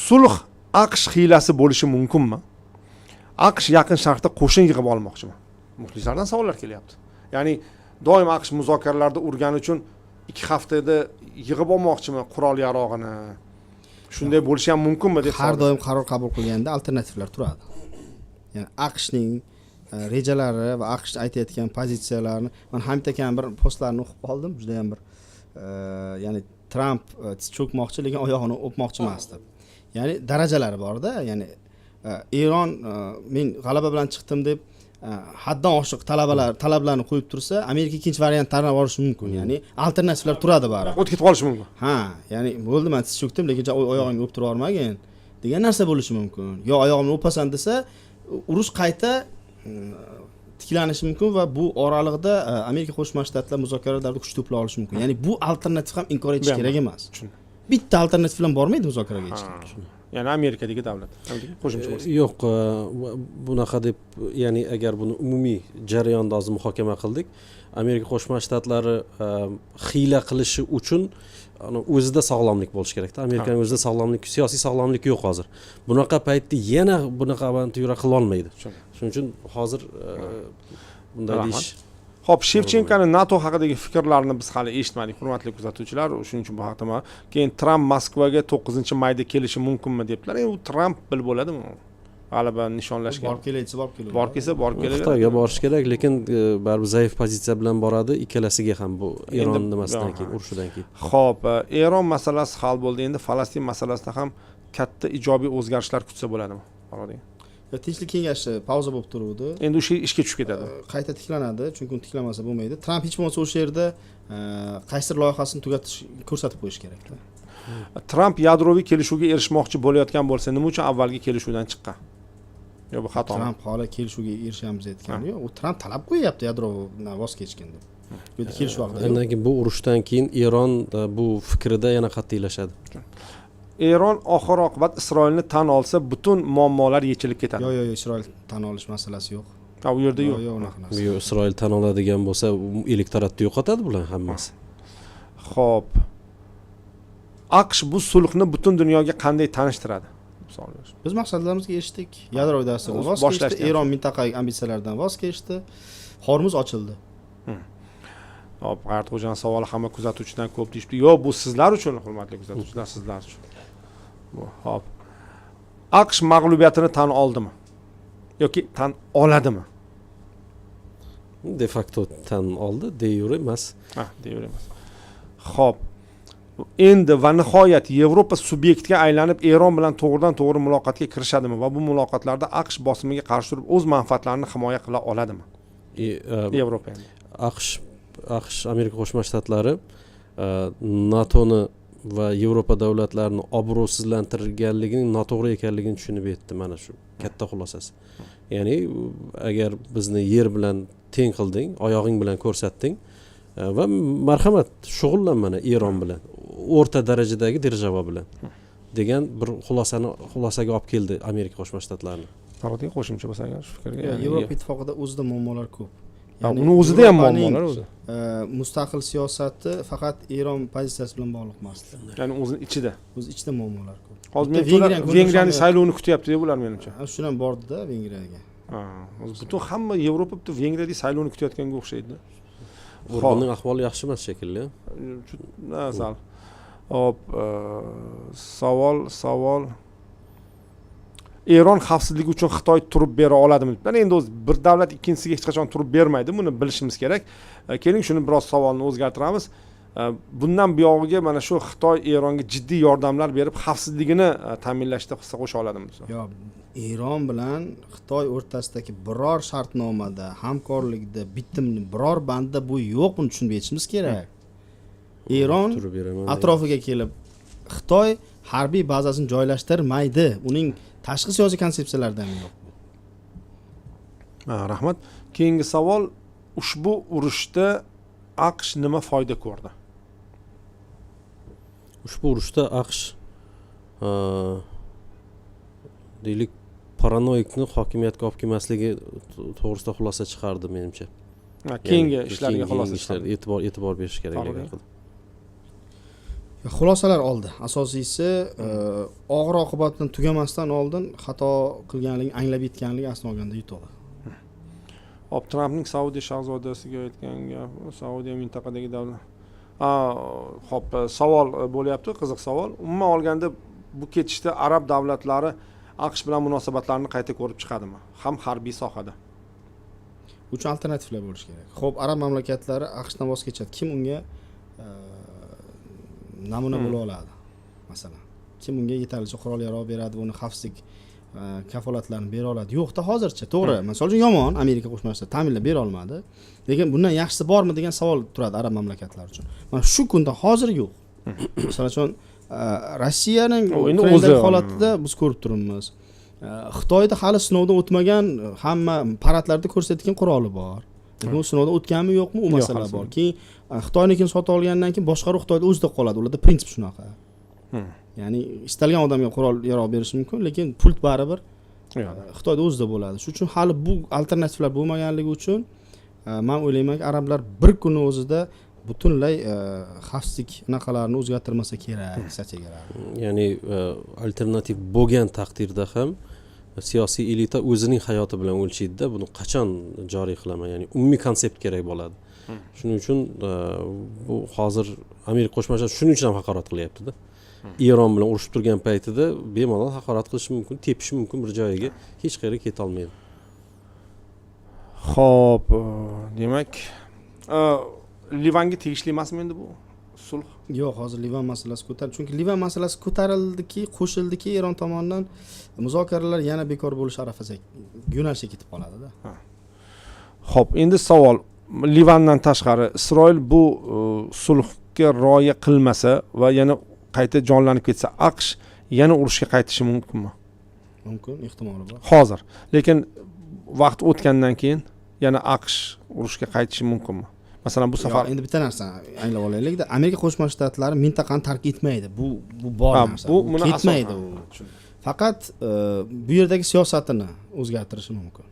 Sulh AQSh hiylasi bo'lishi mumkinmi? AQSh Yaqin Sharqda qo'shin yig'ib olmoqchimi? Muxlislardan savollar kelyapti. Ya'ni doim AQSh muzokaralarda urgani uchun 2 haftada yig'ib olmoqchimi qurol yarog'ini shunday bo'lishi ham mumkinmi deb Har savol. doim qaror qabul qilganda alternativlar turadi. Ya'ni AQShning rejalari va AQSh aytayotgan pozitsiyalarini man Hamid akani bir postlarini o'qib qoldim, judayam bir ya'ni Tramp tiz cho'kmoqchi, lekin oyog'ini o'pmoqchi emas deb. Ya'ni darajalari borda. Ya'ni Eron men g'alaba bilan chiqdim deb haddan oshiq talablarni qo'yib tursa, Amerika ikkinchi variant tanlab olishi mumkin. Ya'ni alternativlar turadi baribir. O't ketib qolishi mumkin. Ha, ya'ni bo'ldi, man tiz cho'kdim, lekin oyog'ingni o'ptirib yubormagin degan narsa bo'lishi mumkin. Yo oyog'imni o'pasan desa, urush qayta tiklanishi mumkin va bu oraliqda Amerika Qo'shma Shtatlari muzokaralarda kuch to'play olishi mumkin. Ya'ni bu alternativ ham inkor etish Bu ham kerak bor. emas. Tushundim. Bitta alternativ bilan bormaydi muzokaraga hech kim. Ya'ni Amerikadagi davlat qo'shimcha bo'lsa. Yo'q, bunaqa deb, ya'ni agar buni umumiy jarayonda hozir muhokama qildik, Amerika Qo'shma Shtatlari hiyla qilishi uchun ana o'zida sog'lomlik bo'lishi kerakda. Amerikani o'zida sog'lomlik, siyosiy sog'lomlik yo'q hozir. Bunaqa paytda yana bunaqa avantyura qilolmaydi. Tushundim. Shuning uchun hozir bunday Rahmat. deyish Ho'p, Shevchenkoni NATO haqidagi fikrlarini biz hali eshitmadik, hurmatli kuzatuvchilar. Shuning uchun bu haqda keyin Tramp Moskvaga 9-mayda kelishi mumkinmi debdilar. Endi u Tramp bilib bo'ladimi, g'alaba nishonlashga? Borib kelay desa, borib keladi. Borib kelsa, borib keladi. Xitoyga borish kerak, lekin baribir zaif pozitsiya bilan boradi ikkalasiga ham, bu Eron nimasidan keyin, urushidan keyin. Ho'p, Eron masalasi hal bo'ldi, endi Falastin masalasida ham katta ijobiy o'zgarishlar kutsa bo'ladimi, Farhod aka? Ya, Tinchlik kengashi pauza bo'lib turuvdi. Endi o'sha ishga tushib ketadi. Qayta tiklanadi, chunki uni tiklamasa bo'lmaydi. Tramp hech bo'lmasa o'sha yerda qaysidir loyihasini tugatish, ko'rsatib qo'yish kerakda. Tramp yadroviy kelishuvga erishmoqchi bo'layotgan bo'lsa, nima uchun avvalgi kelishuvdan chiqqan yo bu xatomi? Tramp hali kelishuvga erishamiz aytgani yo'q. U Tramp talab qo'yyapti, yadrodan voz kechgin deb. Bu yerda kelishuv haqida yo'q. Undan keyin, bu urushdan keyin Eron bu fikrida yana qat'iylashadi. Eron oxir oqibat Isroilni tan olsa, butun muammolar yechilib ketadi. Yo'q, yo'q, yo'q, Isroil tan olish masalasi yo'q. Ha, u yerda yo'q. Yo'q, unaqa narsa. Yo'q, Isroil tan oladigan bo'lsa, u elektoratni yo'qotadi bular hammasi. Ho'p, AQSh bu sulhni butun dunyoga qanday tanishtiradi? Savol berish. Biz maqsadlarimizga erishdik, yadroviy dasturdan O'zi voz kechdi, boshlashdi. Eron mintaqaviy ambitsiyalardan voz kechdi, Hormuz ochildi. Hop, G'ayrat Xo'jani savoli hamma kuzatuvchidan ko'p deyishibdi. Yo'q, bu sizlar uchun, hurmatli kuzatuvchilar, sizlar uchun bu. Hop, AQSh mag'lubiyatini tan oldimi yoki tan oladimi? De facto tan oldi, de yure emas. Ha, de yure emas. Ho'p, endi va nihoyat Yevropa subyektga aylanib, Eron bilan to'g'ridan to'g'ri muloqotga kirishadimi va bu muloqotlarda AQSh bosimiga qarshi turib, o'z manfaatlarini himoya qila oladimi? Yevropa endi. AQSh, Amerika Qo'shma Shtatlari NATOni va Yevropa davlatlarini obro'sizlantirganligining noto'g'ri ekanligini tushunib yetdi. Mana shu katta xulosasi. Ya'ni agar bizni yer bilan teng qilding, oyog'ing bilan ko'rsatding va marhamat, shug'ullan mana Eron bilan, o'rta darajadagi держава bilan degan bir xulosaga olib keldi Amerika Qo'shma Shtatlarini. Farhod aka, qo'shimcha bo'lsa agar shu fikrga. Yo'q, Yevropa Ittifoqida o'zida muammolar ko'p. Ha, uni o'zida ham Yevropaning, muammolar o'zi. Mustaqil siyosati faqat Eron pozitsiyasi bilan bog'liq emasdi. Ya'ni o'zini ichida. O'zi ichida muammolar ko'p. Hozir Bitta menimcha ular Vengriyani ko'rib Vengriyani turishadi. saylovini kutyapti bular, menimcha. Ha, shundan bordida Vengriyaga. Ha, o'zi butun hamma Yevropa butun Vengriyadagi saylovni kutayotganga o'xshaydi. Orbanning ahvoli yaxshi emas shekilli. Sal. Hop, savol. Eron xavfsizligi uchun Xitoy turib bera oladimi? Mana endi o'zi bir davlat ikkinchisiga hech qachon turib bermaydi, buni bilishimiz kerak. Keling, shuni biroz savolni o'zgartiramiz. Bundan buyog'iga mana shu Xitoy Eronga jiddiy yordamlar berib, xavfsizligini ta'minlashda hissa qo'sha oladimi? Yo'q, Eron bilan Xitoy o'rtasidagi biror shartnomada, hamkorlikda, bitimni biror bandida bu yo'q, buni tushunib yetishimiz kerak. Eron Turib beraman. atrofiga kelib Xitoy harbiy bazasini joylashtirmaydi. Uning tashqi siyosiy konsepsiyalarida ham yo'q. Ha, rahmat. Keyingi savol: ushbu urushda AQSh nima foyda ko'rdi? Ushbu urushda AQSh deylik, paranoikni hokimiyatga olib kelmasligi to'g'risida xulosa chiqardi, menimcha. Ha, keyingi Ya'ni ishlariga keyingi xulosa ishlar chiqardi. e'tibor berish kerakligi Farruh. haqida. Xulosalar oldi. Asosiysi, og'ir oqibatdan tugamasdan oldin xato qilganligini anglab yetganligi aslini olganda yutug'i. Hop, Trampning Saudiya shahzodasiga aytgan gapi, Saudiya mintaqadagi davlat. Hop, savol bo'lyapti, qiziq savol. Umuman olganda, bu ketishda arab davlatlari AQSh bilan munosabatlarni qayta ko'rib chiqadimi, ham harbiy sohada? Bu uchun alternativlar bo'lishi kerak. Ho'p, arab mamlakatlari AQShdan voz kechadi, kim unga namuna bo'la oladi? Masalan, kim unga yetarlicha qurol yarog' beradi va uni xavfsizlik kafolatlarini bera oladi? Yo'qda hozircha, to'g'ri. Misol uchun, yomon Amerika Qo'shma Shtatlari ta'minlab bera olmadi, lekin bundan yaxshisi bormi degan savol turadi arab mamlakatlari uchun. Mana shu kunda hozir yo'q. Misol uchun, Rossiyaning U endi Ukrainadagi holatida biz ko'rib turibmiz. Xitoyda hali sinovdan o'tmagan, hamma paradlarda ko'rsatgan quroli bor, lekin u sinovdan o'tganmi, yo'qmi, u Yo'q, masala hali bor. Keyin Xitoynikini sotib olgandan keyin boshqaruv Xitoyda o'zida qoladi. Ularda prinsip shunaqa, ya'ni istalgan odamga qurol yarog' berishi mumkin, lekin pult baribir Yo'q. Xitoyda o'zida bo'ladi. Shuning uchun hali bu alternativlar bo'lmaganligi uchun, man o'ylaymanki, arablar bir kuni o'zida butunlay xavfsizlik anaqalarini o'zgartirmasa kerak, strategiyalarini. Ya'ni alternativ bo'lgan taqdirda ham siyosiy elita o'zining hayoti bilan o'lchaydida, buni qachon joriy qilaman, ya'ni umumiy konsept kerak bo'ladi. Shuning uchun bu hozir Amerika Qo'shma Shtatlari shuning uchun ham haqorat qilyaptida. Eron bilan urushib turgan paytida bemalol haqorat qilishi mumkin, tepishi mumkin bir joyiga, hech qayerga ketolmaydi. Ho'p, demak, Livanga tegishli emasmi endi bu sulh? Yo'q, hozir Livan masalasi ko'tar, chunki Livan masalasi ko'tarildiki, qo'shildiki, Eron tomonidan muzokaralar yana bekor bo'lish arafasiga, yo'nalishga ketib qoladida. Ho'p, endi savol: Livandan tashqari, Isroil bu sulhga rioya qilmasa va yana qayta jonlanib ketsa, AQSh yana urushga qaytishi mumkinmi? Mumkin, ehtimoli bor. Hozir, lekin vaqt o'tgandan keyin yana AQSh urushga qaytishi mumkinmi, masalan, bu safar? Yo'q, endi bitta narsani anglab olaylikda, Amerika Qo'shma Shtatlari mintaqani tark etmaydi, bu bor narsa. Bu Bu buni ketmaydi. asos- U faqat bu yerdagi siyosatini o'zgartirishi mumkin.